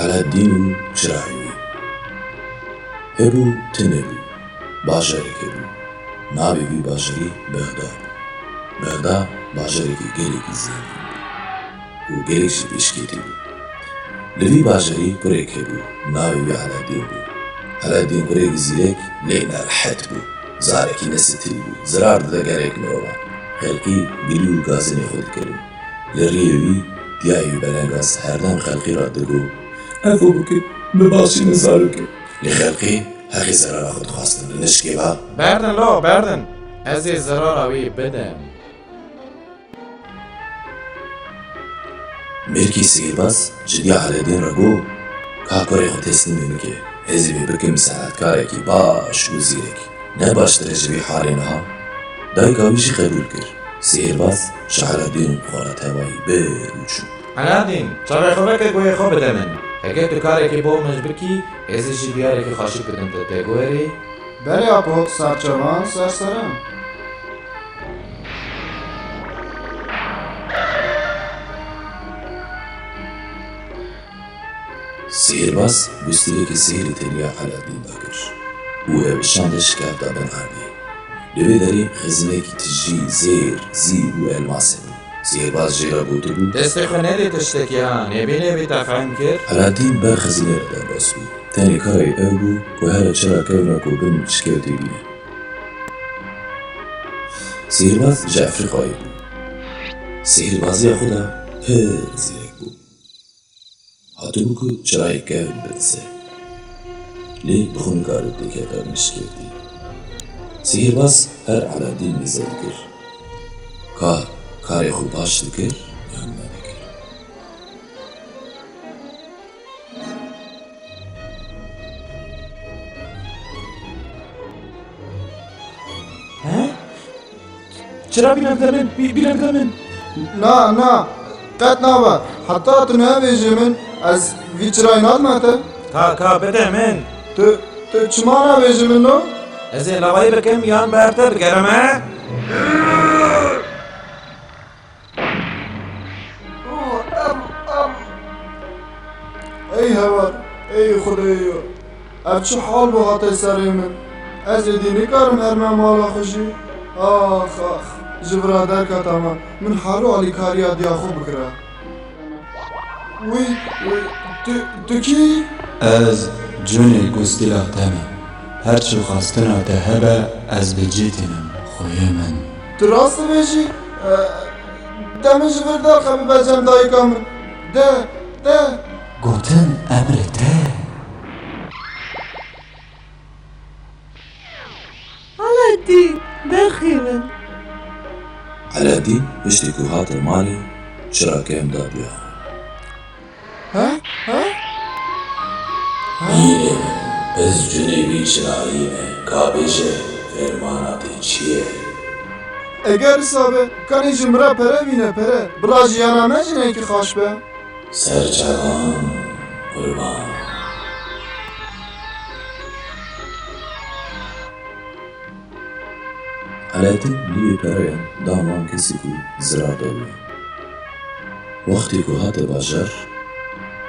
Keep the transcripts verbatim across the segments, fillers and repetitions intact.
Eladîn û çirayê wî. Hebû, tune bû. Bajarek hebû. Navê vî bajarî Bexda bû. Bexda bajarekî gelekî zengîn bû û gelek jî pêşketî bû. Li vî bajarî kurek hebû, navê wî Eladîn bû. Eladîn kurekî zîrek, lê nerehet bû. Zarekî nesitirî bû. Zirar dide gelek mirovan. Xelkî gilî û gazinê xwe dikirin. Li riyê wî diyayê wî belengaz herdem xelkî re digot, "Efû bikin, bibexşînin zarokê." Lê xelkê heqê zerara xwe dixwastin. Li nişkê ve, "Berdin lo, berdin. Ez ê zerara wî bidim." Mirkî sihîrbaz ji diya Eladîn re got, "Ka kurê xwe teslîmê min ke, ez ê wê bikim senetkarekî baş û zîrek. Ne baştir e ji vî halê niha?" Dayika wî jî qebûl kir. Sihîrbaz ji Eladîn xwe re tevayî bir û çû. "Eladîn, çavê xwe veke, guhê xwe bide min. Heke tu karekî bo min bikî, ez ê jî biyarekî xweşik bidim te, te gorî?" "Belê apo, serçavan, serseran." Sihîrbaz gustilekî sihîrî têliya Eladîn de kir û ew şande şikefta bin erdê. Li wê derê xezînekî tijî, zêr, zîv û elmasê bû. Sihîrbaz jê re gotibû, "Destê xwe nedê tiştekî ha, nêbî nêbî te fehm kir?" Eladîn ber xezînê re derbas bû. Tenê karê ew bû ku here çira kevna ku bin şikewtê bîne. Sihîrbaz ji Efrîqayê bû. Sihîrbaziya xwe de pir zîrek bû. Hatibû ku çirayê kevn bidise. Lê bi xwe nikaribû têkevta bin şikewtî. Sihîrbaz her Eladîn nîze dikir. Ka karê xwe baş dikir yan nedikir. He? Çira bîne bide min, bî-, bîne bide min. Na, na, qet nabe. Heta tu nebêjî min, ez vî çirayê nadime te. Ka, ka, bide min. Tu, tu çima nabêjî min no? Ez ê lawayî bikim yan ber te bigerim, he? Ey heval, ey Xwedêyo, ev çi hal bû hate serê min? Ez êdî nikarim herime mala xwe jî. Ax, ax, ji vira derketa me, min halo alîkariya diya xwe bikira. Wî, wî, tu, tu kî? Ez cûnê gustîla te me. Her çi xwestina te hebe, ez bi cî tînim, xweyê min. Tu rast dibêjî? E, de min ji vir derxe bibe cem dayika min. De, de. Gotin emrê te. Eladîn, derxî min. Eladîn piştî ku hate malê, çira kevn da diya xwe. Ha? Ha? Ha? Mînê min, ez cûnê wî çirayî me, ka bêje, fermana te çi ye? Eger wisa be, kanî ji min re pere bîne, pere. Bila jiyana me jinekî xaş be. Serçavan, qurban. Eladîn li wê pereyan da man kesê ku zirar dabû. Wextê ku hate bajar,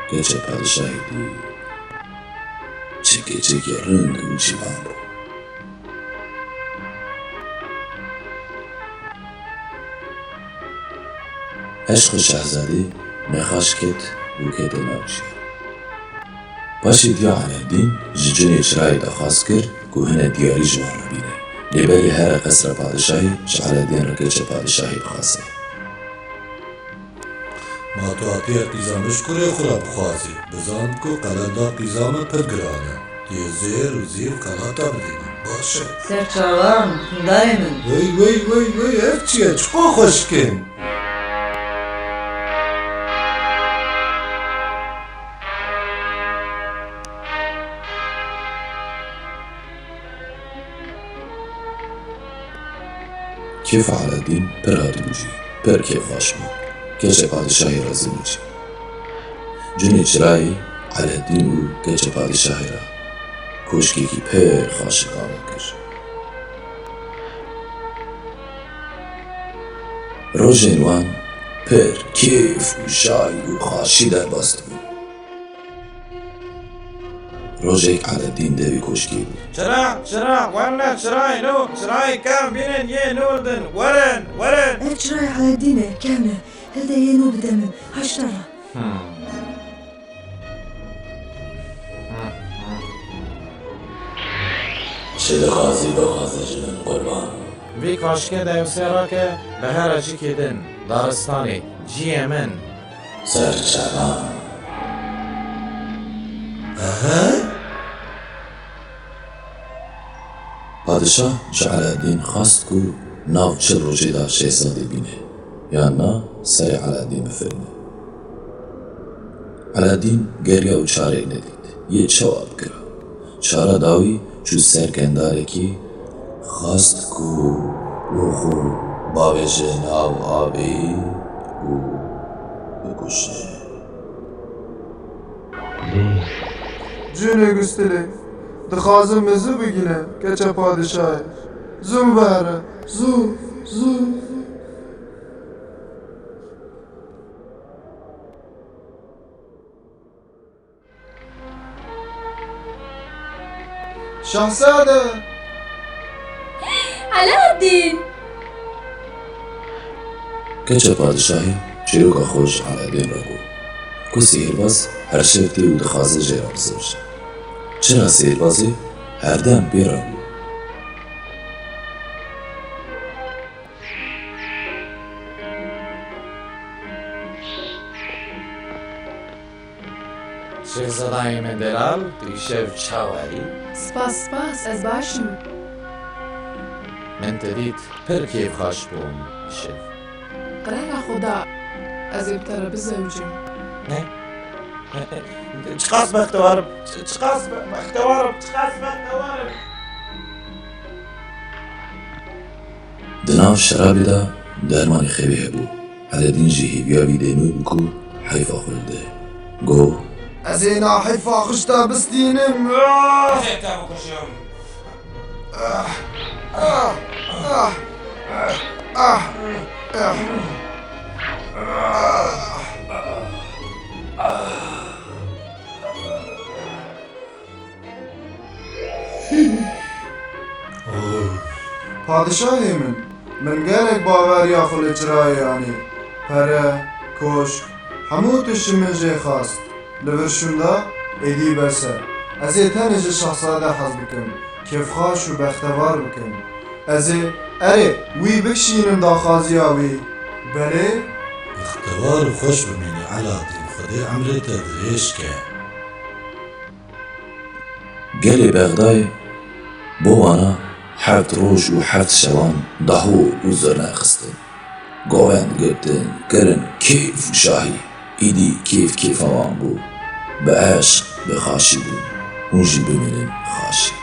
keça padişahê dî. Çi keçekî ring û ciwan bû. Eşq û şehzadî nexweş ket û kete navçe. Paşê diya Eladîn ji cûnê çirayê daxwaz kir ku hine diyarî ji wan re bîne. Lê belê here qesra padişahî ji Eladîn re keça padişahî bixwaze. Ma tu hatiye qîza min ji kurê xwe re bixwazî? Bizan ku qelenda qîza min pir giran e. Tu yê zêr û zîv qelata bidî min. Baş e. Serçavan, hundarê min. Wey, wey, wey, wey, ev çi ye? Çiqo xweşik in. Kêfa Eladîn pir hatibû cî, pir kêfxweş bû. Keça padişahî razî bû cî. Cûnê çirayê Eladîn û keça padişahê re koşkekî pir xweşik ava kir. Rojên wan pir kêf û şay û xweşî derbas dibûn. Rojek Eledîn devê koşkê bû. Çira, çira, werine çirayê nû, çirayê kevn bînin yê nûr din, werin, werin! Ev çirayê Eledîn e, kevn e. Hilde yê nû bide min, haşta re. Hmm. Çi dixwazî bixwaze ji min qurban. Vî kaşkê de ew sê rake, bi here cikê din, daristanê, ciyê min. Serçevan. Aha. Padişah ji Eledîn xwest ku nav çil rojê de şehzadê bîne, yan na serê Eledîn bifirine. Eledîn geriya û çareyek nedît. Yê çawa bikira? Çara dawî çû ser gendarekî, xwest ku û xwe bavêje nav avê û bikuje. Cûnê gustilê, dixwazim min zû bigîne, keça padişahê. Zû bibihre, zû, zû. Şahzade! Eladîn! Keça padişahê çîroka xwe ji Eladîn re got ku sîhirbaz her şev tê û dixwaze jê re bizewije. Çira sîhirbazê her dem pê re bû. Şêxzadayê min delal, tu îşev çawa yî? Spas, spas, ez baş im. Min te dît, pir kêfxweş bûm îşev. Qerara xwe da, ez ê bi te re bizewicim. Ne? Çiqas bextewar im, çi-, çiqas be-, bextewar im, çiqas bextewar im. Di nav şerabê de dermanê xêwê hebû. Eledîn jî hêviya vî dê nû bû ku heyfa xwe li dê. Got, "Ez ê na heyfa xişta bistînim." Ez ê te bikujim. Padişahê min, min gelek baweriya xwe li çirayê anî. Pere, koşk, hemû tişt ji min jê xwest. Li vir şûnda êdî bes e. Ez ê tenê ji şahzade hez bikim, kêfxweş û bextewar bikim. Ez ê, erê, wî bikişînim daxwaziya wî. Belê? Bextewar û xweş bimînî Eladîn, Xwedê emrê te dirêj ke. Gelê Bexdayê bo wana heft roj û heft şewan daho û zirne xistin. Govend girtin, kirin kêf û şahî. Îdî kêf kêfa wan bû. Bi eşq, bi xaşî bûn. Hûn jî bimînin xaşî.